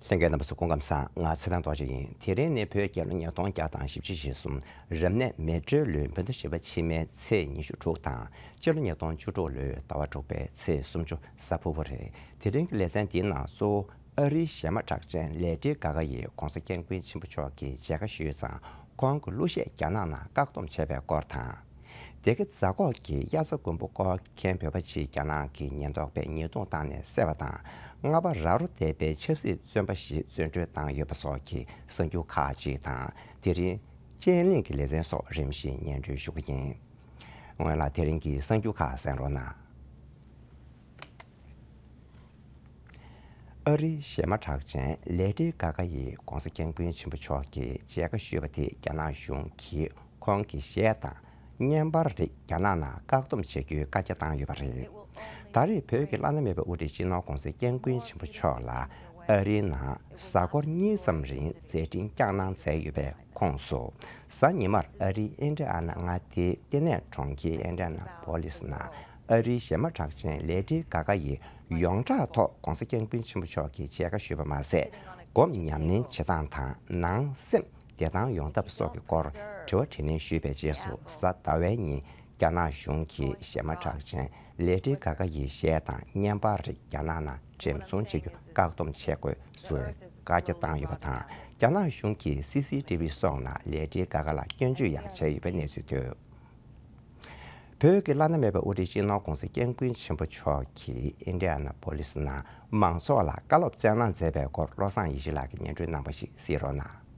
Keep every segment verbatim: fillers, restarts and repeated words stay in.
ལྷན་རྒྱས་རྣམ་པ་ཚོ་སྐུ་ཁམས་བཟང་། ང་ཚེ་བརྟན་རྡོ་རྗེ་ཡིན། དེ་རིང་ནི་བོད་རྒྱལ་ལོ་ཉིས་སྟོང་བརྒྱ་དང་བཞི་བཅུ་ཞེ་གསུམ། རབ་གནས་མེ་སྤྲེལ་ལོའི་བོད་ཟླ་བཞི་པ་ཕྱི་མའི་ཚེས་ཉི་ཤུ་དྲུག་དང་། སྤྱི་ལོ་ཉིས་སྟོང་བཅུ་དྲུག་ལོའི་ཟླ་བ་དྲུག་པའི་ཚེས་སུམ་ཅུ་གཟའ་ཕུར་བུ་རེད། དེ་རིང་གི་ལེ་ཚན་འདིའི་ནང་གཙོ་བོ་ཨ་རིའི་གཞས་མ་གྲགས་ཅན་ལེ་ཌི་གྷ་གྷ་ཡིས་༸གོང་ས་༸སྐྱབས་མགོན་ཆེན་པོ་མཆོག་གི་མཇལ་ཁ་ཞུས་ཙང་། ཁོང་གི་གླུ་གཞས་རྒྱ་ནག་ནང་བཀག་སྡོམ་བྱས་པའི་སྐོར་དང་། སྡེ་དགེ་རྫ་ཁོག་གི་དབྱར་རྩྭ་དགུན་འབུ་བརྐོ་མཁན་བོད་པ་གཅིག་རྒྱ་ནག་གི་ཉེན་རྟོག་པས་ཉེས་རྡུང་བཏང་ནས་བསད་པ་དང་། རྔ་པ་ར་རོ་སྡེ་པའི་ཆབ་སྲིད་བཙོན་པ་ཞིག་བཙོན་གྲོལ་བཏང་ཡོད་པ་སོགས་ཀྱི་གསར་འགྱུར་ཁག་ཅིག་དང་། དེ་རིང་དཔྱད་གླེང་གི་ལེ་ཚན་སོགས་རིམ་བཞིན་སྙན་སྒྲོན་ཞུ་གི་ཡིན། སྔོན་ལ་དེ་རིང་གི་གསར་འགྱུར་ཁག་གསན་རོགས་གནང་། ཨ་རིའི་གཞས་མ་གྲགས་ཅན་ལེ་ཌི་གྷ་གྷ་ཡིས་༸གོང་ས་༸སྐྱབས་མགོན་ཆེན་པོ་མཆོག་གི་མཇལ་ཁ་ཞུས་པ་དེ་རྒྱ་ནག་གཞུང་གིས་ཁོང་གི་གཞས་དང་བརྙན་པར་རིགས་རྒྱ་ནག་ནང་བཀག་སྡོམ་བྱ་རྒྱུའི་བཀའ་རྒྱ་བཏང་ཡོད་པ་རེད། ད་རེས་བོད་ཀྱི་བླ་ན་མེད་པའི་དབུ་ཁྲིད་སྤྱི་ནོར་༸གོང་ས་༸སྐྱབས་མགོན་ཆེན་པོ་མཆོག་ལ་ཨ་རིའི་ནང་གཟའ་འཁོར་གཉིས་ཙམ་རིང་མཛད་འཕྲིན་བསྐྱངས་གནང་མཛད་ཡོད་པའི་ཁོངས་སུ། གཟའ་ཉི་མར་ཨ་རིའི་ཨིན་ཌི་ཡ་ན་མངའ་སྡེའི་ལྟེ་གནས་གྲོང་ཁྱེར་ཨིན་ཌི་ཡ་ན་པོ་ལིས་ནང་ཨ་རིའི་གཞས་མ་གྲགས་ཅན་ལེ་ཌི་གྷ་གྷ་ཡིས་ཡོངས་གྲགས་ཐོག་༸གོང་ས་༸སྐྱབས་མགོན་ཆེན་པོ་མཆོག་གི་མཇལ་ཁ་ཞུས་པ་མ་ཟད། སྒོམ་ཉམས་ལེན་བྱེད་སྟངས་དང་ནང་སེམས་བདེ་ཐང་ཡོང་ཐབས་སོགས་ཀྱི་སྐོར་དྲི་བ་དྲིས་ལན་ཞུས་པའི་རྗེས་སུ། གཟའ་ཟླ་བའི་ཉིན་རྒྱ་ནག་གཞུང་གིས་གཞས་མ་གྲགས་ཅན་ལེ་ཌི་གྷ་གྷ་ཡི་གཞས་དང་བརྙན་པར་རིགས་རྒྱ་ནག་ནང་འགྲེམས་ཚོང་བྱེད་རྒྱུ་བཀག་སྡོམ་བྱེད་དགོས་ཟེར་བཀའ་རྒྱ་བཏང་ཡོད་པ་དང་། རྒྱ་ནག་གཞུང་གིས་སི་སི་ཊི་བི་སོགས་ནང་ལེ་ཌི་གྷ་གྷ་ལ་སྐྱོན་བརྗོད་ཡང་བྱས་ཡོད་པའི་གནས་ཚུལ་ཐོན། བོད་ཀྱི་བླ་ན་མེད་པའི་དབུ་ཁྲིད་སྤྱི་ནོར་༸གོང་ས་༸སྐྱབས་མགོན་ཆེན་པོ་མཆོག་གིས་ཨིན་ཌི་ཡ་ན་པོ་ལིས་ནང་མང་ཚོགས་ལ་བཀའ་སློབ་སྩལ་གནང་མཛད་པའི་སྐོར་བློ་བཟང་ཡེ་ཤེས་ལགས་ཀྱིས་སྙན་སྒྲོན་གནང་བ་ཞིག་གཟིགས་རོགས་གནང་།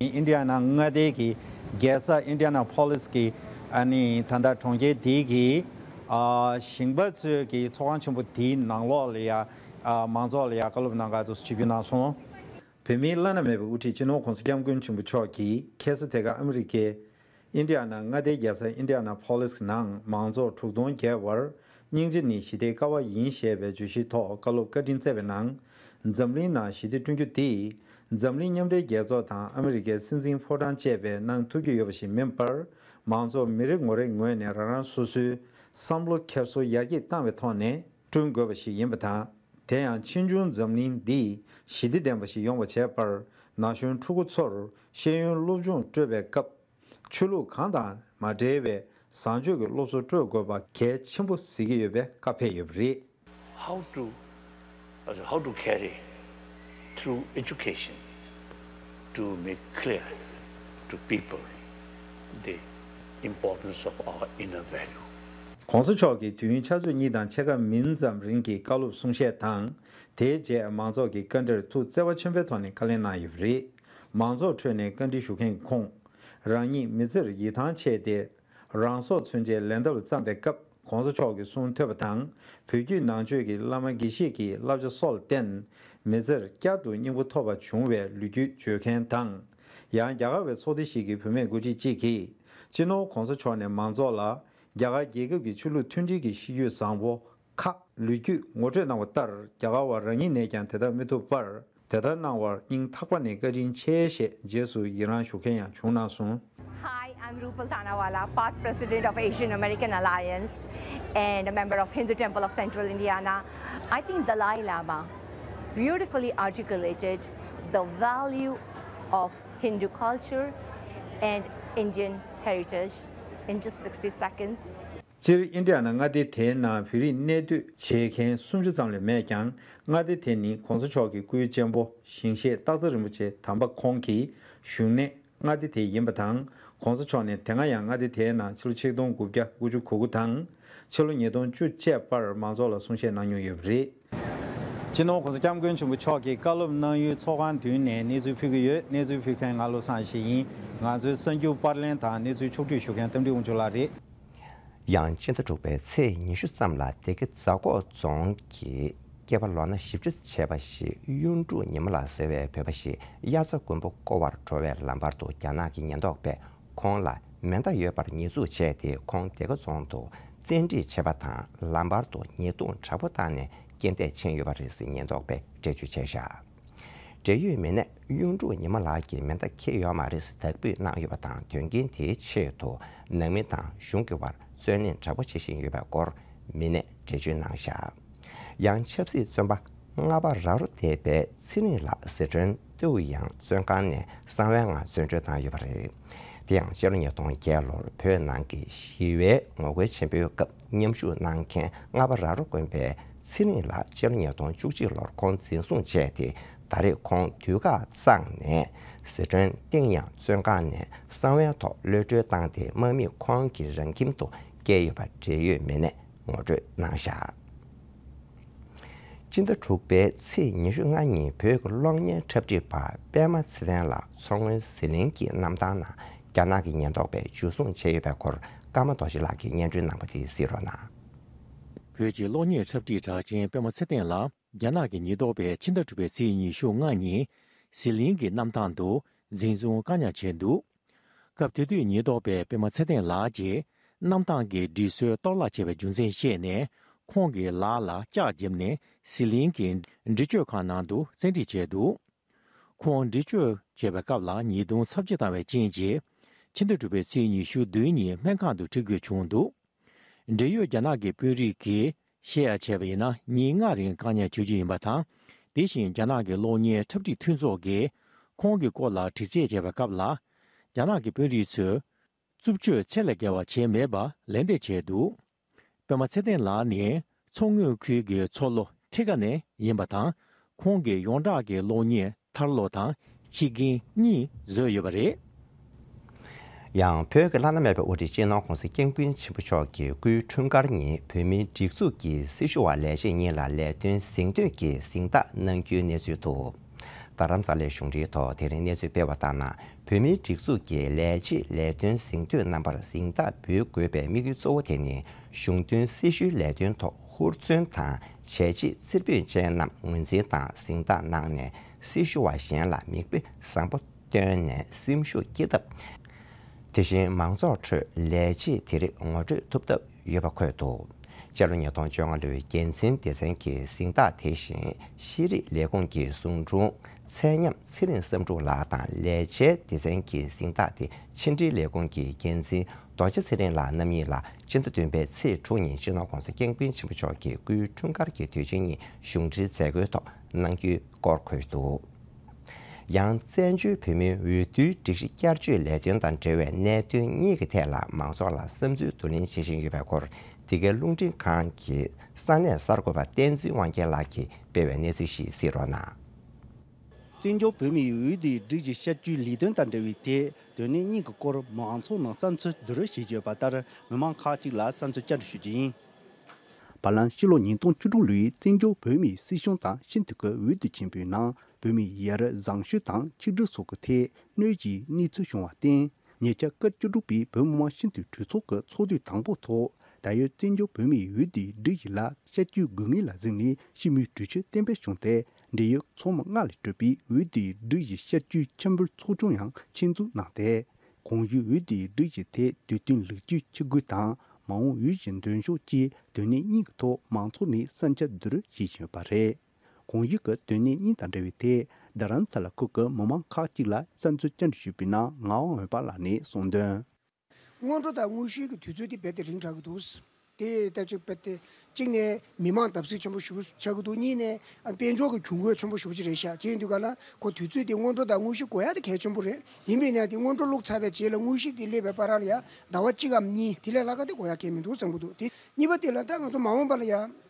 ཨིན་ཌི་ཡ་ན་མངའ་སྡེ་གི་རྒྱལ་ས་ཨིན་ཌི་ཡ་ན་པོ་ལིས་ཀྱི་ཨ་ནི་ད་ལྟ་གྲོང་ཁྱེར་དེའི་གི་ཨ་ཞིང་པ་ཚོའི་གི་ཚོགས་ཁང་ཆེན་པོ་དེའི་ནང་ལོགས་ལ་ཡ་ཨ་མང་ཚོགས་ལ་ཡ་བཀའ་སློབ་གནང་ག་དུ་ཆིབས་བསྒྱུར་གནང་སོང་། བོད་མིའི་བླ་ན་མེད་པའི་དབུ་ཁྲིད་སྤྱི་ནོར་༸གོང་ས་༸སྐྱབས་མགོན་ཆེན་པོ་མཆོག་གིས་ཁ་སང་དེ་ག་ཨ་མི་རི་ཀའི་ཨིན་ཌི་ཡ་ན་མངའ་སྡེའི་རྒྱལ་ས་ཨིན་ཌི་ཡ་ན་པོ་ལིས་ནང་མང་ཚོགས་དྲུག་སྟོང་བརྒལ་བར་སྙིང་རྗེ་ནི་ཞི་བདེའི་ཀ་བ་ཡིན་ཞེས་པའི་བརྗོད་གཞིའི་ཐོག་བཀའ་སློབ་བཀའ་དྲིན་སྩལ་བའི་ནང་། འཛམ་གླིང་ནང་ཞི་བདེ་བསྐྲུན་རྒྱུ་དེ་འཛམ་གླིང་མཉམ་འབྲེལ་རྒྱལ་ཚོགས་དང་ཨ་མི་རི་ཀའི་སྲིད་འཛིན་ཕོ་བྲང་བཅས་པས་གནང་ཐུབ་ཀྱི་ཡོད་པ་ཞིག་མིན་པར། མང་ཚོགས་མི་རེ་ངོ་རེའི་ངོས་ནས་རང་རང་སོ་སོའི་བསམ་བློ་འཁྱེར་སོ་ཡར་རྒྱས་བཏང་བའི་ཐོག་ནས་བསྐྲུན་དགོས་པ་ཞིག་ཡིན་པ་དང་། དེ་ཡང་ཕྱིས་འབྱུང་འཛམ་གླིང་འདི་ཞི་བདེ་ལྡན་པ་ཞིག་ཡོང་བ་བྱས་པར། ན་གཞོན་ཕྲུ་གུ་ཚོར་ཤེས་ཡོན་སློབ་སྦྱོང་སྤྲོད་པའི་སྐབས། ཆོས་ལུགས་གང་དང་མ་འབྲེལ་བའི་བཟང་སྤྱོད་ཀྱི་སློབ་གསོ་སྤྲོད་དགོས་པ་གལ་ཆེན་པོ་གཟིགས་ཀྱི་ཡོད་པའི་བཀའ་ཕེབས་ཡོད་པ་རེད། How to, also how to carry through education to make clear to people the importance of our inner value. ༸གོང་ས་མཆོག་གིས་དུས་ཡུན་ཆུ་ཚོད་གཉིས་དང་ཕྱེད་ཀ་མིན་ཙམ་རིང་གི་བཀའ་སློབ་གསུང་བཤད་དང་། དེའི་རྗེས་མང་ཚོགས་ཀྱི་བཀའ་འདྲིར་ཐུགས་བརྩེ་བ་ཆེན་པོའི་ཐོག་ནས་བཀའ་ལན་གནང་ཡོད་པ་རེད། མང་ཚོགས་ཁྲོད་ནས་བཀའ་འདྲི་ཞུ་མཁན་གྱི་ཁོངས། རང་ཉིད་མི་ཚེར་ཡིད་ཐང་ཆད་དེ། རང་སྲོག་ཚུན་ཆད་ལན་འདེབས་ལ་བརྩམས་པའི་སྐབས། ༸གོང་ས་མཆོག་གི་གསུང་ཐོས་པ་དང་། བོད་བརྒྱུད་ནང་ཆོས་ཀྱི་བླ་མ་དགེ་བཤེས་ཀྱི་བསླབ་བྱ་སོགས་ལ་བརྟེན། མི་ཚེར་བསྐྱར་དུ་སྙིང་པོ་ཐོབ་པ་བྱུང་བའི་ལོ་རྒྱུས་བརྗོད་མཁན་དང་། ཡང་རྒྱ་གར་བའི་ཚོགས་སྡེ་ཞིག་གི་བུད་མེད་འགོ་ཁྲིད་ཅིག་གིས། སྤྱི་ནོར་༸གོང་ས་མཆོག་ནས་མང་ཚོགས་ལ། རྒྱ་གར་རྒྱལ་ཁབ་ཀྱི་ཆོས་ལུགས་མཐུན་སྒྲིལ་གྱི་གཤིས་རྒྱུད་བཟང་པོ་ཁག་ལོ་རྒྱུས་ངོ་སྤྲོད་གནང་བ་ལྟར། རྒྱ་གར་བ་རང་ཉིད་ནས་ཀྱང་དེ་ལྟར་མི་ཐུབ་པར། དེ་ལྟར་གནང་བར་སྙིང་ཐག་པ་ནས་བཀའ་དྲིན་ཆེ་ཞེས་རྗེས་སུ་ཡི་རང་ཞུ་མཁན་ཡང་བྱུང་གནང་སོང་། Hi, I'm Rupal Thanawala, past president of Asian American Alliance and a member of Hindu Temple of Central Indiana. I think Dalai Lama beautifully articulated the value of Hindu culture and Indian heritage in just sixty seconds. སྤྱིར་ཨིན་ཌི་ཡ་ན་མངའ་སྡེ་དེའི་ནང་བོད་རིགས་གནས་སྡོད་བྱེད་མཁན་སུམ་ཅུ་ཙམ་ལས་མེད་ཀྱང་། མངའ་སྡེ་དེ་ནི་༸གོང་ས་མཆོག་གི་སྐུའི་གཅེན་པོ་ཞིང་གཤེགས་སྟག་འཚེར་རིན་པོ་ཆེ་དམ་པ་ཁོང་གི་བཞུགས་གནས་མངའ་སྡེ་དེ་ཡིན་པ་དང་། ༸གོང་ས་མཆོག་ནས་དེ་སྔ་ཡང་མངའ་སྡེ་དེའི་ནང་ཕྱི་ལོ་ཆིག་སྟོང་དགུ་བརྒྱ་དགུ་བཅུ་གོ་དགུ་དང་། ཕྱི་ལོ་ཉིས་སྟོང་བཅུ་བཅས་པར་མང་ཚོགས་ལ་གསུང་བཤད་གནང་མྱོང་ཡོད་པ་རེད། སྤྱི་ནོར་༸གོང་ས་༸སྐྱབས་མགོན་ཆེན་པོ་མཆོག་གིས་བཀའ་སློབ་གནང་ཡུལ་ཚོགས་ཁང་མདུན་ནས་གནས་ཚུལ་ཕུལ་གྱི་ཡོད། གནས་ཚུལ་ཕུལ་མཁན་ང་བློ་བཟང་ཡེ་ཤེས་ཡིན། ང་ཚོའི་གསར་འགྱུར་པར་ལེན་དང་གནས་ཚུལ་ཕྱོགས་བསྒྲིགས་ཞུ་མཁན་རྟ་མགྲིན་དབང་ཕྱུག་ལགས་རེད། ཡང་སྤྱི་ཟླ་དྲུག་པའི་ཚེས་ཉི་ཤུ་ཙམ་ལ་སྡེ་དགེ་རྫ་ཁོག་རྫོང་གི་སྐྱེས་པ་ལོ་ན་བཞི་བཅུ་བྱས་པ་ཞིག་གཡུང་དྲུང་ཉི་མ་ལགས་ཟེར་བའི་བོད་པ་ཞིག་དབྱར་རྩྭ་དགུན་འབུ་བརྐོ་བར་འགྲོ་བའི་ལམ་བར་དུ་རྒྱ་ནག་གི་ཉེན་རྟོག་པས་ཁོང་ལ་མེ་མདའ་ཡོད་པར་ཉེས་འཛུགས་བྱས་ཏེ། ཁོང་སྡེ་དགེ་རྫོང་དུ་བཙན་ཁྲིད་བྱས་པ་དང་། ལམ་བར་དུ་ཉེས་རྡུང་དྲག་པོ་བཏང་ནས་རྐྱེན་འདས་ཕྱིན་ཡོད་པ་རེད་ཟེར་ཉེན་རྟོག་པས་འགྲེལ་བརྗོད་བྱས་བཞག་འབྲེལ་ཡོད་མི་སྣས་གཡུང་དྲུང་ཉི་མ་ལགས་ཀྱིས་མེ་མདའ་འཁྱེར་ཡོད་མ་རེད་ཟེར་དག་འབུད་གནང་ཡོད་པ་དང་། དོན་རྐྱེན་དེའི་ཆེད་དུ་ནང་མི་དང་གཞུང་གི་བར་རྩོད་གླེང་དྲག་པོ་བྱེད་བཞིན་ཡོད་པའི་སྐོར་མི་སྣས་འགྲེལ་བརྗོད་གནང་བཞག་ཡང་ཆབ་སྲིད་བཙོན་པ་ ལྔ་པ་ར་རོ་སྡེ་པའི་ཚེ་རིང་ལགས་སི་ཁྲོན་ཏུའུ་ཡང་བཙོན་ཁང་ནས་གསང་བའི་ངང་བཙོན་གྲོལ་བཏང་ཡོད་པ་རེད། དེ་ཡང་སྤྱི་ལོ་ཉིས་སྟོང་བརྒྱད་ལོར་བོད་ནང་གི་ཞི་བའི་ངོ་རྒོལ་ཆེན་པོའི་སྐབས་མཉམ་ཞུགས་གནང་མཁན་ལྔ་པ་ར་རོ་དགོན་པའི་ཚེ་རིང་ལགས་སྤྱི་ལོ་ཉིས་སྟོང་བཅུ་གཅིག་ལོར་ཁོང་འཛིན་བཟུང་བྱས་ཏེ། ད་རེས་ཁོང་དུས་བཀག་བཙངས་ནས་སི་ཁྲོན་ཏིང་ཡང་བཙོན་ཁང་ནས་གསང་བའི་ཐོག་གློད་གྲོལ་བཏང་སྟེ། དམག་མིས་ཁོང་གི་རང་ཁྱིམ་དུ་བསྐྱལ་ཡོད་པ་འབྲེལ་ཡོད་མི་སྣས་ངོ་སྤྲོད་གནང་བཞག་སྤྱི་ཟླ་དྲུག་པའི་ཚེས་ཉི་ཤུ་ལྔ་ཉིན་བོད་ཀྱི་གློག་བརྙན་འཁྲབ་ཁྲིད་པ་པད་མ་ཚེ་བརྟན་ལགས་མཚོ་སྔོན་ཟི་ལིང་གི་གནམ་ཐང་ནང་རྒྱ་ནག་གི་ཉེན་རྟོག་པས་འཇུ་བཟུང་བྱས་ཡོད་པའི་སྐོར་ཀརྨ་རྡོ་རྗེ་ལགས་ཀྱིས་སྙན་སྒྲོན་གནང་པ་དེ་གཟིགས་རོགས་གནང་། བོད་ཀྱི་གློག་བརྙན་འཁྲབ་ཁྲིད་གྲགས་ཅན་པད་མ་ཚེ་བརྟན་ལགས་རྒྱ་ནག་གི་ཉེན་རྟོག་པས་ཕྱི་ཟླ་དྲུག་པའི་ཚེས་ཉི་ཤུ་ལྔ་ཉིན་ཟི་ལིང་གི་གནམ་ཐང་དུ་འཛིན་བཟུང་བཀག་ཉར་བྱས་འདུག་སྐབས་དེ་དུས་ཉེན་རྟོག་པས་པད་མ་ཚེ་བརྟན་ལགས་ཀྱིས་གནམ་ཐང་གི་འགྲུལ་བཞུད་གཏོར་བརླག་བྱས་པའི་རྒྱུ་མཚན་བཤད་ནས། ཁོང་གི་ལག་ལ་ལྕགས་བརྒྱབ་ནས་ཟི་ལིང་གི་འདྲི་གཅོད་ཁང་ནང་དུ་བཙན་ཁྲིད་བྱས་འདུག་ཁོང་འདྲི་གཅོད་བྱས་པའི་སྐབས་ལ་ཉེས་རྡུང་ཚབས་ཆེ་བཏང་བའི་རྐྱེན་གྱིས། ཕྱི་ཟླ་དྲུག་པའི་ཚེས་ཉི་ཤུ་བདུན་ཉིན་སྨན་ཁང་དུ་ཁྲིད་དགོས་བྱུང་འདུག་འབྲེལ་ཡོད་རྒྱ་ནག་གི་དཔོན་རིགས་ཀྱིས་བཤད་ཡ་བྱས་པ་ཡིན་ན། ཉིན་ལྔ་རིང་བཀག་ཉར་བྱེད་རྒྱུ་ཡིན་པ་དང་། དེ་བཞིན་རྒྱ་ནག་གི་གློག་བརྙན་འཁྲབ་ཁྲིད་མཐུན་ཚོགས་ཀྱིས་ཁོང་གི་སྐོར་ལ་དྲི་རྩད་བྱས་པའི་སྐབས་ལ། རྒྱ་ནག་གི་དཔོན་རིགས་ཚོས་རྩུབ་སྤྱོད་ཚད་ལས་བརྒལ་བ་བྱས་མེད་པ་ལན་འདེབས་བྱས་འདུག་པད་མ་ཚེ་བརྟན་ལགས་ནི་མཚོ་སྔོན་ཁུལ་གྱི་མཚོ་ལྷོ་ཁྲི་ཀ་ནས་ཡིན་པ་དང་། ཁོང་གིས་ཡོངས་གྲགས་ཀྱི་གློག་བརྙན་ཐར་ལོ་དང་ཁྱི་རྒན་གཉིས་བཟོས་ཡོད་པ་རེད། ཡང་བོད་ཀྱི་བླ་ན་མེད་པའི་དབུ་ཁྲིད་སྤྱི་ནོར་༸གོང་ས་༸སྐྱབས་མགོན་ཆེན་པོ་མཆོག་གི་སྐུའི་འཁྲུངས་སྐར་ཉིན་བོད་མིའི་སྒྲིག་འཛུགས་ཀྱི་སྲི་ཞུ་བ་ལས་བྱེད་གཉིས་ལ་ལས་དོན་གཟེངས་བསྟོད་ཀྱི་གཟེངས་རྟགས་གནང་རྒྱུའི་གནས་ཚུལ་འདུག་རྡ་རམ་ས་ལའི་གཞུང་འབྲེལ་ཐོག་དེ་རིང་གནས་ཚུལ་སྤེལ་བ་ལྟར་ན། བོད་མིའི་སྒྲིག་འཛུགས་ཀྱི་ལས་བྱེད་ལས་དོན་གཟེངས་བསྟོད་རྣམ་པར་གཟེངས་རྟགས་འབུལ་དགོས་པའི་དམིགས་ཡུལ་གཙོ་བོ་དེ་ནི། གཞུང་དོན་སྲི་ཞུའི་ལས་དོན་ཐོག་ཧུར་བརྩོན་དང་བྱས་རྗེས་རྩེ་ཕུད་ཅན་རྣམས་ངོས་འཛིན་དང་གཟེངས་རྟགས་གནང་ནས། སྲི་ཞུ་བ་གཞན་ལ་མིག་དཔེ་བཟང་པོ་སྟོན་ནས་སེམས་ཤུགས་སྐྱེད་ཐབས། དེ་བཞིན་མང་ཚོགས་ཁྲོད་ལས་བྱེད་དེ་རིགས་ངོ་སྤྲོད་ཐུབ་ཐབས་ཡོད་པ་འཁོད་འདུག་སྤྱི་ལོ་ཉིས་སྟོང་བཅོ་ལྔ་ལོའི་འགན་འཛིན་སྡེ་ཚན་གྱི་གཟེངས་རྟགས་དེ་བཞིན་ཤེས་རིག་ལས་ཁུངས་ཀྱི་ཟུང་དྲུང་ཚད་མཉམ་ཚེ་རིང་བསམ་འགྲུབ་ལགས་དང་། ལས་བྱའི་སྡེ་ཚན་གྱི་གཟེངས་རྟགས་དེ་ཕྱི་འབྲེལ་ལས་ཁུངས་ཀྱི་འགན་འཛིན་རྡོ་རྗེ་ཚེ་རིང་ལགས་རྣམ་གཉིས་ལ་སྤྱི་ཟླ་བདུན་པའི་ཚེས་དྲུག་ཉིན་སྤྱི་ནོར་༸གོང་ས་༸སྐྱབས་མགོན་ཆེན་པོ་མཆོག་གི་སྐུའི་འཁྲུངས་སྐར་གྱི་དུས་ཆེན་ཉིན་གཞུང་འབྲེལ་མཛད་སྒོའི་ཐོག་གནང་རྒྱུའི་སྐོར་འཁོད་འདུག་ཡང་བཙན་བྱོལ་བོད་མིའི་འོས་བསྡུའི་སྒྲིག་གཞི་བསྐྱར་བཅོས་ལས་དོན་དང་འབྲེལ་བའི་གནད་དོན་གཉིས་ཀྱི་ཐད་ལ་མང་ཚོགས་ལ་བསམ་ཚུལ་བསྡུ་ལེན་བྱེད་བཞིན་ཡོད་པའི་སྐོར། འདི་གའི་རླུང་འཕྲིན་ཁང་གི་ས་གནས་གསར་འགོད་པ་བསྟན་འཛིན་དབང་རྒྱལ་ལགས་ཀྱིས་སྤེལ་བའི་གནས་ཚུལ་ཞིག་གཟིགས་རོགས་གནང་། བཙན་བྱོལ་བོད་མིའི་འོས་བསྡུའི་སྒྲིག་གཞི་བསྐྱར་བཅོས་ལས་དོན་དང་འབྲེལ་བའི་ཐད་དོན་གནད་གཉིས་ཀྱི་སྐོར་མང་ཚོགས་ནང་བསམ་ཚུལ་བསྡུ་རུབ་བྱེད་ཀྱི་ཡོད་པ་ལྟར། མི་མང་ཁག་ཅིག་ལ་བསམ་ཚུལ་བསྐྱར་ཞུ་རྒྱུ་ཡིན། བར་ལམ་ཕྱི་ལོ་ཉིས་སྟོང་བཅུ་དྲུག་ལོའི་བཙན་བྱོལ་བོད་མིའི་སྲིད་གཞུང་དང་ཤིན་ཏུ་ཀའི་འོས་བསྡུ་ཆེན་པོའི་ནང་བོད་མིའི་ཡ་རབས་བཟང་སྤྱོད་དང་ཆིག་སྒྲིལ་སོགས་ཀྱི་ཐད་གནོད་ཀྱི་གནས་ཚུལ་བྱུང་བར་བརྟེན། ཉེ་ཆར་སྐབས་བཅུ་དྲུག་པའི་བོད་མི་མང་སྤྱི་འཐུས་གྲོས་ཚོགས་ཀྱི་ཚོགས་དུས་དང་པོའི་ཐོག་ད་ཡོད་བཙན་བྱོལ་བོད་མིའི་འོས་བསྡུའི་སྒྲིག་གཞི་ལ་བསྐྱར་བཅོས་དགོས་ངེས་ལ་གཟིགས་ནས་ཞི་མོལ་གྲོས་ཆོད་གཏན་འབེབས་བྱུང་སྟེ། འབྲེལ་ཡོད་ཚོགས་མི་ལྔ་ལས་གྲུབ་པའི་འོས་བསྡུའི་སྒྲིག་གཞི་བསྐྱར་བཅོས་ཆེན་པོའི་ཚོགས་ཆུང་ཡང་ཆེད་འཛུགས་གནང་སྟེ། གོང་ཞུས་འོས་བསྡུའི་སྒྲིག་གཞི་ཐད་དུས་སྟོན་ལེགས་བཅོས་ཆིག་བརྒྱ་དང་མ་འོངས་འོས་གཞི་འདོན་ཕྱོགས་བཅས་དོན་གནད་གཉིས་ཀྱི་ཐོག་མང་ཚོགས་ནས་བསམ་འཆར་བསྡུ་རུབ་བྱེད་བཞིན་ཡོད་པ་རེད། གོང་ཞུས་ཀྱི་དོན་གནད་གཉིས་དང་འབྲེལ་བའི་ཐད་རྡ་རམ་ས་ལ་ཁུལ་གྱི་མི་མང་ཁག་ཅིག་ལ་བསམ་ཚུལ་བཅར་འདྲི་ཞུས་པའི་ནང་ངག་དབང་འོད་འབར་ལགས་ནས་གསུངས་དོན། སྔོན་འགྲོ་དང་དངོས་གཞིའི་གི་དུས་ཚོད་དེ་རྦད་དེ་རིང་དྲགས་ཀྱི་འདུག་དེ་ལྟ་ཅིག་རྦད་དེ་གཅིག་ནས་མི་མང་བརྡབ་གསིག་ཆེན་པོ་ཞེ་པོ་ཆགས་ཀྱི་འདུག་གཉིས་ནས་ཨ་དཔལ་འབྱོར་གྱི་གྱོང་གུད་ཆེན་པོ་ཞེ་པོ་ཅིག་རེད་ཤག་བྱས་ཡིན་དུས་ག་ལ་ཁོ་དུས་ཚོད་དེ་སྔོན་འགྲོ་དང་དངོས་གཞི་དགོས་ཡ་དེ་གལ་ཆེན་པོ་རེད། ཡིན་པས་ན་དེ་སྔོན་འགྲོ་བླུགས་ཚར་བའི་རྗེས་ལ་དངོས་གཞི་དེ་སླེབས་པའི་བར་ལ་ཡ་ཟླ་བ་གཅིག་གམ་གཉིས་དེ་ལས་ལྷག་ག་དེ་དགོས་ཡ་གལ་མི་འདུག་བསམ་གྱི་འདུག་དེ་གཉིས་པ་དེ་ལ་ད་ང་ཚོ་མ་འོངས་པ་ལ་ཡ།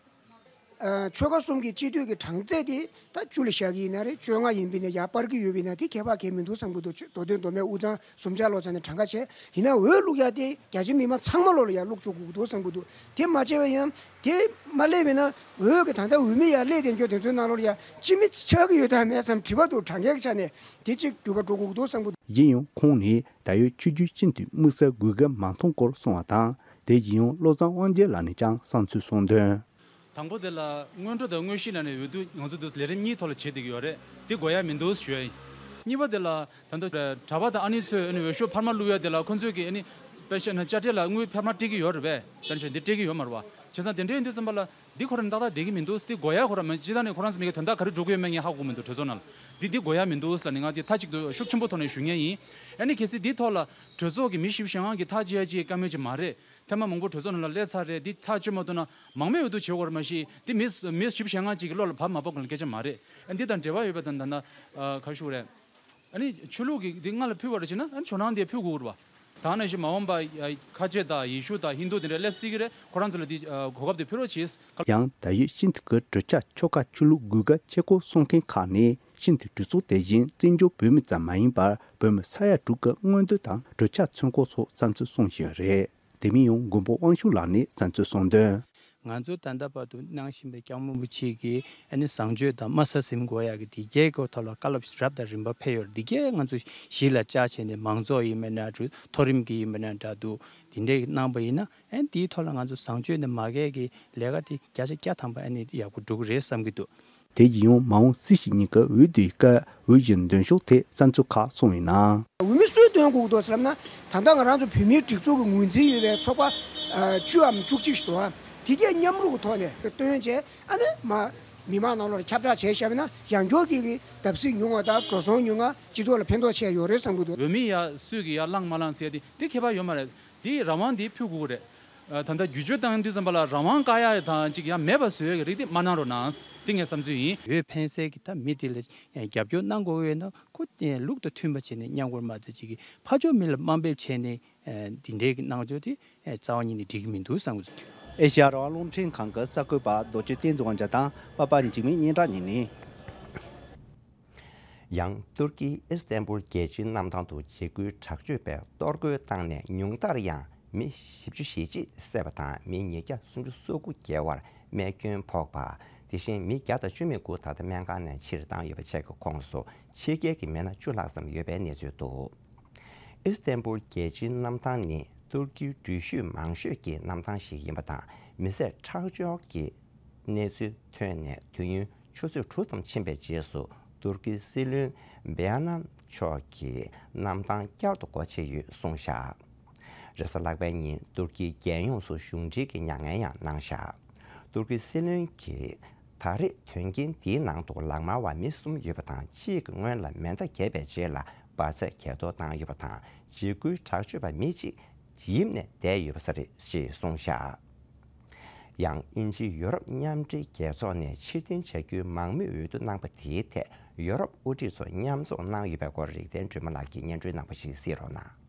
ཨ་ཆོལ་ཁ་གསུམ་གྱི་སྤྱི་འཐུས་ཀྱི་གྲངས་ཚད་དེ་ད་བཅུ་ལ་བཞག་གི་ཡིན་ན་རེད། བཅོ་ལྔ་ཡིན་པས་ན་ཡར་སྤར་གྱི་ཡོད་པས་ན་དེ་ཁྱད་པར་གང་ཡང་མི་འདུག་བསམ་གྱི་འདུག་མདོ་དོན་མདོ་སྨད་དབུས་གཙང་སུམ་བརྒྱ་ལོ་ཚང་ནས་གྲངས་ཀ་བྱས་ཡིན་ན་འོས་བླུག་ཡ་དེ་རྒྱ་ཆེ་མི་མང་ཚང་མ་ལོ་ལ་ཡར་བླུག་ཆོག་དགོས་ཀྱི་འདུག་བསམ་གྱི་འདུག་དེ་མ་བྱས་པ་ཡིན་ན་དེ་མ་སླེབས་པས་ན་འོས་ཀྱི་ད་ལྟ་འོས་མི་ཡར་སླེབས་བསྡད་མཁན་དེ་ཚོའི་ནང་ལོགས་ལ་ཡ་སྤྱི་མི་ཆགས་ཀྱི་ཡོད་དམ་མེད་བསམ་དྲི་བ་འདུག་གྲངས་ཀའི་ཆ་ནས་དེ་གཅིག་འགྱུར་བ་འགྲོ་དགོས་ཀྱི་འདུག་བསམ་གྱི་འདུག་ཡིན་ཡང་ཁོང་ནས་ད་ཡོད་ཆོས་བརྒྱུད་སྤྱི་འཐུས་དམིགས་བསལ་དགོས་གལ་མ་མཐོང་སྐོར་གསུངས་པ་དང་། དེ་བཞིན་ཡང་བློ་བཟང་དབང་རྒྱལ་ལགས་ནས་ཀྱང་བསམ་ཚུལ་གསུངས་དོན། དང་པོ་དེ་ལ་སྔོན་འགྲོ་དང་དངོས་གཞི་ལ་ནས་འོས་བསྡུ་ང་ཚོ་འདུག་ལས་རིམ་གཉིས་ཐོག་ལ་བྱེད་བསྡད་ཀྱི་ཡོད་རེད། དེ་དགོས་ཡ་མི་འདུག་ཞུ་ཡ་ཡིན། གཉིས་པ་དེ་ལ་ད་ལྟ་གྲྭ་པ་དང་ཨ་ནེ་ཚོས་ཨ་ནི་འོས་ཤོག་འཕར་མ་བླུག་ཡ་དེ་ལ་ཁོང་ཚོས་ཀྱི་ཨ་ནི་དཔེ་བཤད་ན་དཔྱ་ཁྲལ་ལ་དངུལ་འཕར་མ་སྤྲད་ཀྱི་ཡོད་རེད་པས། ད་ནི་བྱས་འདི་སྤྲད་ཀྱི་ཡོད་མ་རེད་པ། བྱས་ཙང་དེ་འདྲ་ཡིན་དུས་ཙམ་པ་ལ་འདི་ཁོ་རང་ཏག་ཏག་བསྡད་ཀྱི་མི་འདུག་འདི་དགོས་ཡ་ཁོ་རང་མ་ཅི་ད་ནི་ཁོ་རང་ཚོ་མི་གི་དོན་དག་ག་རེ་འགྲོ་གི་ཡོད་མེད་ངས་ཧ་གོ་གི་མི་འདུག་གྲོས་ཚོགས་ནང་ལ་འདི་འདི་དགོས་ཡ་མི་འདུག་ལབ་ནས་ང་འདི་མཐའ་གཅིག་ཏུ་ཤུགས་ཆེན་པོ་ཐོག་ནས་ཞུ་མཁན་ཡིན། ཨ་ནི་གལ་སྲིད་འདི་ཐོག་ལ་གྲོས་ཚོགས་ཀྱི་མི་བཞི་བཅུ་ཞེ་ལྔ་གི་ཐག་བཅད་ཡ་ཅིག་བཀའ་མོལ་ཅིག་མ་རེད། ཐེངས་མ་མང་པོ་གྲོས་ཚོགས་ནང་ལ་སླེབས་ཚར་རེད། འདི་ཐག་གཅོད་མ་ཐུབ་ན་མང་མོས་འོས་བསྡུ་བྱེད་དགོས་རེད། མ་གཞི་འདི་མི་མི་བཞི་བཅུ་ཞེ་ལྔ་ཅིག་གི་བློ་ལ་བབས་མ་བབས་གང་ལ་སྐད་ཆ་མ་རེད། ཨ་འདི་དང་འབྲེལ་བ་ཡོད་པ་དང་ད་ལྟ་ཨ་ཁ་ཤུ་རེད། ཨ་ནི་ཆོས་ལུགས་ཀྱི་འདི་སྔ་ལ་ཕུལ་བ་རེད་བྱས་ན། ཨ་ནི་ཇོ་ནང་དེ་ཕུལ་དགོས་རེད་བ། ད་ནང་བཞིན་མ་འོངས་པ་ཨ་ཁ་ཆེ་དང་ཡེ་ཤུ་དང་ཧིན་དུ་དེ་འདྲ་སླེབས་སྲིད་ཀྱི་རེད། ཁོ་རང་ཚོ་ལ་འདི་ཨ་གོ་སྐབས་དེ་ཕུལ་རོགས་བྱེད། ཡང་ད་ཡོད་ཤིན་ཐུ་ཀི་གྲོས་འཆར་ཆོལ་ཁ་ཆོས་ལུགས་དགོས་གལ་ཆེ་སྐོར་གསུང་མཁན་ཁག་ནི། ཤིན་ཐུ་གྲོས་ཚོགས་དེ་བཞིན་བཙན་བྱོལ་བོད་མི་ཙམ་མ་ཡིན་པར། བོད་མི་ས་ཡ་དྲུག་གི་མངོན་འདོད་དང་གྲོས་འཆར་མཚོན་སྐོར་སོགས་བསམ་ཚུལ་གསུངས་བཞིན་ཡོད་རེད། དེ་མིན་ཡང་མགོན་པོ་དབང་ཕྱུག་ལགས་ནས་བསམ་ཚུལ་གསུངས་དོན། ང་ཚོ་ད་ལྟ་བར་དུ་གནང་བཞིན་པའི་སྐྱབས་མགོན་རིན་པོ་ཆེ་གིས་ཨ་ནི་བཟང་སྤྱོད་དང་དམའ་ས་ཟིན་དགོས་ཡག་གི་དེ་གའི་སྐོར་ཐོག་ལ་བཀའ་སློབ་རབ་དང་རིམ་པ་ཕེབས་ཡོད་རེད། དེ་གས་ང་ཚོ་གཞི་ལ་བཅར་བྱས་ནས་མང་ཚོགས་ཡིན་པ་ན་འགྲོ། མཐོ་རིམ་གྱི་ཡིན་པ་ན་འདྲ་འདུག་དེ་འདྲའི་གནང་པ་ཡིན་ན། ཨ་ནི་དེའི་ཐོག་ལ་ང་ཚོ་བཟང་སྤྱོད་ནས་མ་འགལ་གྱི་ལས་ཀ་དེ་བརྒྱ་ཆ་བརྒྱ་ཐམ་པ་ཨ་ནི་ཡག་པོ་འགྲོ་གི་རེད་བསམ་གྱི་འདུག་དེ་ཡིན་ཡང་མ་འོངས་སྲིད་སྤྱི་གཉིས་ཀ་འོས་བསྡུའི་སྐབས་འོས་གཞིར་འདོན་ཕྱོགས་ཐད་བསམ་ཚུལ་ཁག་གསུངས་ཡོད་ན། འོས་མི་སུས་འདོན་དགོས་འདུག་ཟེར་ན། ད་ལྟ་ང་རང་ཚོ་བོད་མིའི་སྒྲིག་འཛུགས་ཀྱི་ངོས་འཛིན་ཡོད་པའི་ཚོགས་པ་ཨ་བཅུའམ་བཅུ་གཅིག་ཞིག་འདུག་དེ་གས་མཉམ་རུབ་ཀྱི་ཐོག་ནས་བཏོན་བྱས། ཨ་ནི་མ་མི་མང་ནང་ལོགས་ལ་ཁྱབ་བསྒྲགས་བྱས་བཞག་པ་ན། ཡང་སྐྱར་གྱི་གི་བརྡབ་གསིག་ཉུང་བ་དང་འགྲོ་སོང་ཉུང་བ། སྤྱི་ཚོགས་ལ་ཕན་ཐོགས་ཆེ་ཡོད་རེད་བསམ་གྱི་འདུག་འོས་མི་ཡ་སུས་ཀྱི་ཡ་བླངས་མ་བླངས་ཟེར་དེ་དེ་ཁྱད་པར་ཡོད་མ་རེད། དེ་རང་དབང་དེ་ཕུལ་དགོས་ཀྱི་རེད། ཨ་ད་ལྟ་བསྒྱུར་བཅོས་བཏང་དུས་ཙམ་པ་ལ་རང་དབང་བཀག་ཡ་དང་ཅིག་ཡ་མེད་པ་བཟོ་ཡ་གི་རིགས་དེ་མ་གནང་རོགས་གནང་། དེ་ངའི་བསམ་ཚུལ་ཡིན། འོས་འཕེན་སའི་གི་ད་མི་དེ་ལ་རྒྱབ་སྐྱོར་གནང་དགོས་ཡོད་ན། ཁོ་ལུགས་དང་མཐུན་པ་བྱས་ནས་མཉམ་འཁུར་མ་བྱས་ཅིག་གི་ཕར་ཕྱོགས་མི་ལ་དམའ་འབེབས་བྱས་ནས་འདི་འདྲའི་གི་གནང་ཕྱོགས་དེ་རྩ་བ་ཉིད་ནས་འགྲིག་གི་མི་འདུག་བསམ་གྱི་འདུག་ཨེ་ཤ་ཡ་རང་དབང་རླུང་འཕྲིན་ཁང་གི་གསར་འགོད་པ་རྡོ་རྗེ་བསྟན་འཛིན་དབང་ཕྱུག་དང་པ་པ་འཇིགས་མེད་སྙན་གྲགས་གཉིས་ནས། ཡང་ཏུར་ཀིའི་ཨི་སི་ཏན་བུལ་རྒྱལ་སྤྱིའི་གནམ་ཐང་དུ་འཇིགས་སྐུལ་དྲག་སྤྱོད་པས་གཏོར་རྒོལ་བཏང་ནས་ཉུང་མཐར་ཡང་མི་བཞི་བཅུ་ཞེ་གཅིག་བསད་པ་དང་། མི་ཉིས་བརྒྱ་སུམ་ཅུ་སོ་དགུ་བརྒལ་བར་རྨས་སྐྱོན་ཕོག་པ། དེ་བཞིན་མི་བརྒྱ་དང་བཅུ་མེད་དགུ་ད་ལྟ་སྨན་ཁང་ནས་ཕྱིར་བཏང་ཡོད་པ་བཅས་ཀྱི་ཁོངས་སུ་ཕྱི་རྒྱལ་གྱི་མི་སྣ་བཅུ་ལྷག་ཙམ་ཡོད་པའི་གནས་ཚུལ་འདུག་ཨི་སི་ཏན་བུལ་རྒྱལ་སྤྱིའི་གནམ་ཐང་ནི་ཏུར་ཀིའི་འགྲུལ་བཞུད་མང་ཤོས་ཀྱི་གནམ་ཐང་ཞིག་ཡིན་པ་དང་། མི་བསད་ཁྲག་སྦྱོར་གྱི་གནས་ཚུལ་ཐོན་ནས་དུས་ཡུན་ཆུ་ཚོད་དྲུག་ཙམ་ཕྱིན་པའི་རྗེས་སུ། ཏུར་ཀིའི་སྲིད་བློན་བེ་ཨ་ནན་མཆོག་གིས་གནམ་ཐང་བསྐྱར་དུ་སྒོ་ཕྱེ་ཡོད་གསུངས་བཞག་རེས་གཟའ་ལྷག་པའི་ཉིན་ཏུར་ཀིའི་རྒྱལ་ཡོངས་སུ་གཞུང་འབྲེལ་གྱི་མྱ་ངན་ཡང་གནང་བཞག་ཏུར་ཀིའི་སྲིད་བློན་གྱིས། ད་རེས་དོན་རྐྱེན་འདིའི་ནང་དུ་ལག་དམར་བ་མི་གསུམ་ཡོད་པ་དང་། གཅིག་གིས་སྔོན་ལ་མེ་མདའ་བརྒྱབ་པའི་རྗེས་ལ་འབར་རྫས་གས་གཏོར་བཏང་ཡོད་པ་དང་། འཇིགས་སྐུལ་དྲག་སྤྱོད་པ་མི་གཅིག་ཡིབ་ནས་བསྡད་ཡོད་པ་རེད་ཅེས་གསུངས་བཞག་ཡང་དབྱིན་ཇིའི་ཡོ་རོབ་མཉམ་འབྲེལ་རྒྱལ་ཚོགས་ནས་ཕྱིར་འཐེན་བྱ་རྒྱུའི་མང་མོས་འོས་བསྡུ་གནང་པ་དེའི་ཐད་ཡོ་རོབ་དབུ་ཁྲིད་ཚོ་མཉམ་འཛོམས་གནང་ཡོད་པའི་སྐོར་རིག་ལྡན་སྒྲོལ་མ་ལགས་ཀྱིས་སྙན་སྒྲོན་གནང་པ་ཞིག་གཟིགས་རོགས་གནང་།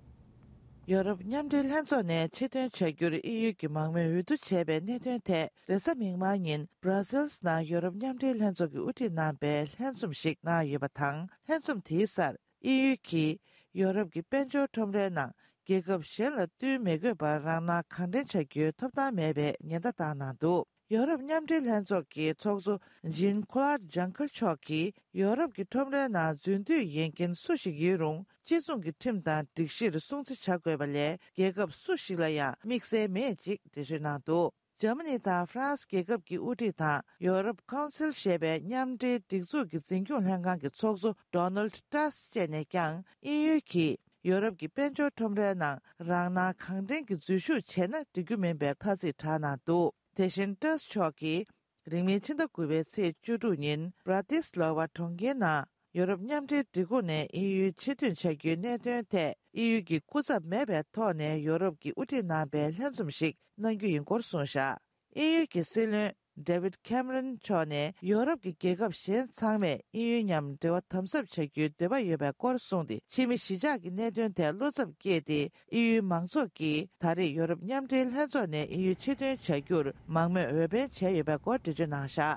ཡོ་རོབ་མཉམ་འབྲེལ་ལྷན་ཚོགས་ནས་ཕྱིར་འཐེན་བྱ་རྒྱུར་དབྱིན་ཡུལ་གྱི་མང་མོས་འོས་བསྡུ་བྱས་པའི་གནད་དོན་ཐད། རེས་གཟའ་མིག་དམར་ཉིན་Brussels་ནང་ཡོ་རོབ་མཉམ་འབྲེལ་ལྷན་ཚོགས་ཀྱི་དབུ་ཁྲིད་རྣམ་པས་ལྷན་འཛོམས་ཤིག་གནང་ཡོད་པ་དང་། ལྷན་འཛོམས་དེའི་སར་དབྱིན་ཡུལ་གྱིས་ཡོ་རོབ་ཀྱི་དཔལ་འབྱོར་ཁྲོམ་རའི་ནང་རྒྱལ་ཁབ་གཞན་ལ་བསྟུན་མི་དགོས་པར་རང་སྣང་གང་དྲན་བྱ་རྒྱུའི་ཐོབ་ཐང་མེད་པའི་ཉེན་བརྡ་བཏང་གནང་འདུག་ཡོ་རོབ་མཉམ་འབྲེལ་ལྷན་ཚོགས་ཀྱི་ཚོགས་གཙོ་Jean-Claude Juncker་མཆོག་གིས། ཡོ་རོབ་ཀྱི་ཁྲོམ་རའི་ནང་འཛུལ་འདོད་ཡོད་མཁན་སུ་ཞིག་ཡིན་རུང་། སྤྱི་མཚུངས་ཀྱི་ཁྲིམས་དང་སྒྲིག་གཞིར་སྲུང་བརྩི་བྱ་དགོས་པ་ལས། རྒྱལ་ཁབ་སུ་ཞིག་ལ་ཡང་དམིགས་བསལ་མེད་ཅེས་འགྲེལ་བརྗོད་གནང་འདུག་འཇར་མ་ནི་དང་ཧྥ་རན་སི་རྒྱལ་ཁབ་ཀྱི་དབུ་ཁྲིད་དང་ཡོ་རོབ་ཁའུན་སིལ་ཞེས་པའི་མཉམ་འབྲེལ་སྒྲིག་འཛུགས་ཀྱི་འཛིན་སྐྱོང་ལྷན་ཁང་གི་ཚོགས་གཙོ་Donald Tusk་བཅས་ནས་ཀྱང་། དབྱིན་ཡུལ་གྱིས་ཡོ་རོབ་ཀྱི་དཔལ་འབྱོར་ཁྲོམ་རའི་ནང་རང་སྣང་གང་དྲན་གྱིས་འཛུལ་ཞུགས་བྱས་ན་འགྲིག་རྒྱུ་མིན་པའི་ཐ་ཚིག་བསྒྲགས་གནང་འདུག་དེ་བཞིན་Tusk་མཆོག་གིས། རིང་མིན་ཕྱི་ཟླ་དགུ་པའི་ཚེས་བཅུ་དྲུག་ཉིན་Bratislava་གྲོང་ཁྱེར་ནང་ཡོ་རོབ་མཉམ་འབྲེལ་སྒྲིག་ཁོངས་ནས་དབྱིན་ཡུལ་ཕྱིར་ཐོན་བྱ་རྒྱུའི་གནད་དོན་ཐད་དབྱིན་ཡུལ་གྱི་སྐུ་ཚབ་མེད་པའི་ཐོག་ནས་ཡོ་རོབ་ཀྱི་དབུ་ཁྲིད་རྣམ་པའི་ལྷན་འཛོམས་ཤིག་གནང་རྒྱུ་ཡིན་སྐོར་གསུངས་བཞག་དབྱིན་ཡུལ་གྱི་སྲིད་བློན་David Cameron་མཆོག་ནས་ཡོ་རོབ་ཀྱི་རྒྱལ་ཁབ་གཞན་ཚང་མས་དབྱིན་ཡུལ་མཉམ་འབྲེལ་བ་དམ་ཟབ་བྱ་རྒྱུའི་འདོད་པ་ཡོད་པའི་སྐོར་གསུངས་ཏེ། ཕྱི་མི་གཞིས་ཆགས་ཀྱི་གནད་དོན་ཐད་བློ་འཚབ་སྐྱེས་ཏེ། དབྱིན་ཡུལ་མང་ཚོགས་ཀྱིས་ད་རེས་ཡོ་རོབ་མཉམ་འབྲེལ་ལྷན་ཚོགས་ནས་དབྱིན་ཡུལ་ཕྱིར་འདོན་བྱ་རྒྱུར་མང་མོས་འོས་འཕེན་བྱས་ཡོད་པའི་སྐོར་འགྲེལ་བརྗོད་གནང་བཞག་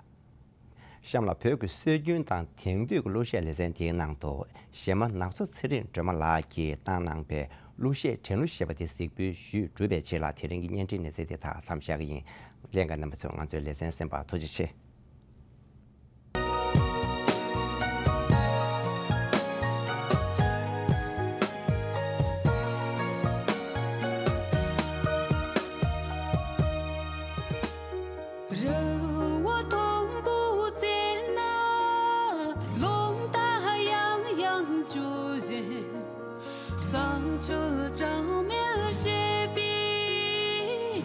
གཤམ་ལ་བོད་ཀྱི་སྲོལ་རྒྱུན་དང་དེང་དུས་ཀྱི་གླུ་གཞས་ལེ་ཚན་དེའི་ནང་དུ་གཞས་མ་ནག་ཚོ་ཚེ་རིང་སྒྲོལ་མ་ལགས་ཀྱིས་བཏང་གནང་པའི་གླུ་གཞས་དྲན་གླུ་ཞེས་པ་དེ་གཟིགས་འབུལ་ཞུས་གྲུབ་པའི་རྗེས་ལ། དེ་རིང་གི་བརྙན་འཕྲིན་ལེ་ཚན་དེ་དག་མཚམས་བཞག་གི་ཡིན། ལྷན་རྒྱས་རྣམ་པ་ཚོས་ང་ཚོའི་ལེ་ཚན་གསན་པར་ཐུགས་རྗེ་ཆེ། རི་བོ་མཐོན་པོ་བརྩེགས་ན་རླུང་རྟ་ཡང་ཡང་འཇུ་བཞིན། བསང་མཆོད་གྲངས་མེད་བཞད་པའི་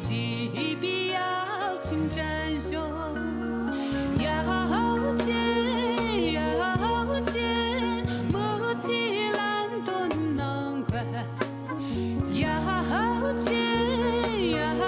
བརྗིད་པའི་ཡབ་ཆེན་བྲན་གཡོག་ཡབ་ཆེན་ཡབ་ཆེན། མི་ཚེའི་ལམ་སྟོན་གནང་མཁན་ཡབ་ཆེན་ཡབ་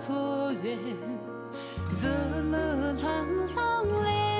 འཚོ་བའི་འདི་ལ་ལྷང་ལྷང་ལས།